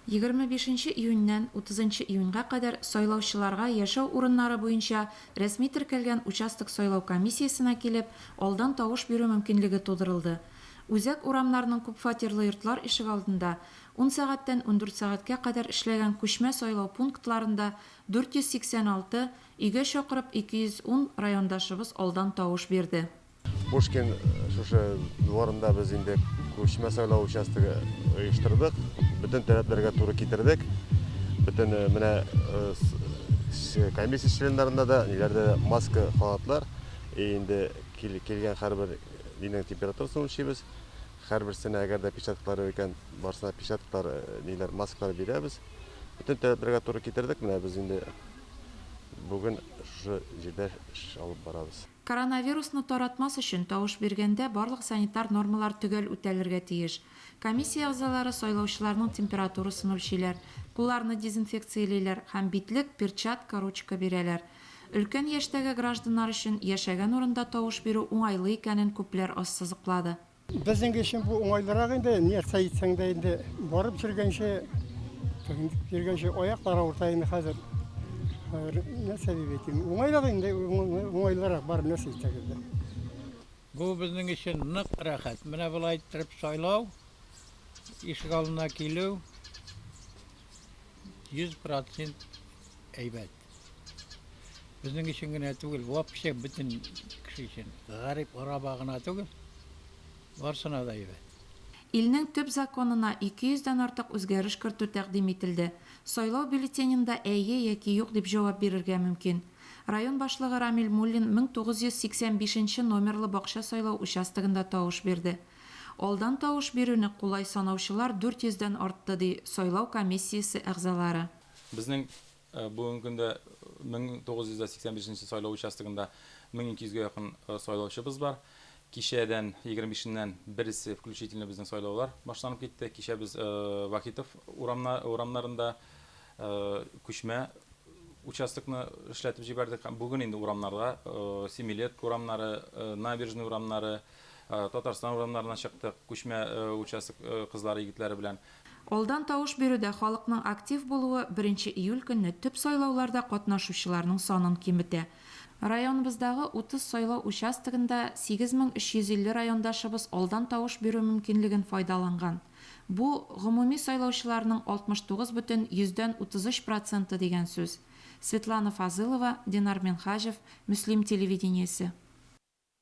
25 нче июньнән 30 нчы июньгә кадәр сайлаучыларга яшәү урыннары буенча рәсми теркәлгән участок сайлау комиссиясенә килеп, алдан тавыш бирү мөмкинлеге тудырылды. Үзәк урамнарның күпфатирлы йортлар ишегалдында ун сәгатьтән 14 сәгатькә кадәр эшләгән күчмә сайлау пунктларында 486, өйгә чакырып 210 райондашыбыз алдан тавыш бирде. Пушкин шушы дворында без инде күчмә сайлау участогы оештырдык. Бөтен таләпләргә туры китердек. Бөтен э, менә э, комиссия членнарында да, ниләрдә дә маска, халатлар. И инде килгән һәрбер нинең температурасын үлчибез. Һәрберсенә, әгәр дә перчаткалары икән, барысына перчаткалар, э, ниләр, маскалар бирәбез. Бөтен таләпләргә туры китердек. Менә без инде бүген шушы җирдә эш алып барабыз. Коронавирусны таратмас өчен тавыш биргәндә барлык санитар нормалар төгәл үтәлергә тиеш. Комиссия әгъзалары сайлаучыларның температурасын үлчиләр, кулларны дезинфекциялиләр һәм битлек, перчатка, ручка бирәләр. Өлкән яшьтәге гражданнар өчен яшәгән урында тавыш бирү уңайлы икәнен күпләр ассызыклады. Безнең өчен бу уңайлырак инде, нәрсә әйтсәң дә инде, барып йөргәнче, тегендеп йөргәнче аяклар авырта инде хәзер. Хәзер нәрсә дип әйтим, уңайлырак инде, уңайлырак бар нәрсә әйтсәгез дә. Бу безнең өчен нык рәхәт. Менә болай иттереп сайлау, ишегалдына килү 100 процент әйбәт. Безнең өчен генә түгел, вообще бөтен кеше өчен. Гарип гораба гына түгел, барсына да әйбәт. Илнең төп законына 200 дән артык үзгәреш кертү тәкъдим ителде. Сайлау бюллетененда әйе яки юк дип җавап бирергә мөмкин. Район башлыгы Рамил Муллин 1985 нче номерлы бакча сайлау участогында тавыш бирде. Алдан тавыш бирүне кулай санаучылар 400 дән артты, ди сайлау комиссиясе әгъзалары. Безнең Бүгенге көндә 1985 нче сайлау участогында 1200 гә якын сайлаучыбыз бар. Кичәдән, 25-ннән бересе включительно безнең сайлаулар башланып китте. Кичә без Вахитов урамнарында күчмә участокны эшләтеп җибәрдек. Һәм бүген инде урамнарда, Семилетка урамнары, Набережный урамнары, Татарстан урамнарына чыктык күчмә участок кызлары, егетләре белән. Алдан тавыш бирүдә халыкның актив булуы беренче июль көнне төп сайлауларда катнашучыларның санын киметә. Районыбыздагы 30 сайлау участогында 8350 райондашыбыз алдан тавыш бирү мөмкинлеген файдаланган. Бу, гомуми сайлаучыларның 69 бөтен 33 проценты дигән сүз. Светлана Фазылова, Динар Минһаҗев, Мөслим телевидениесе.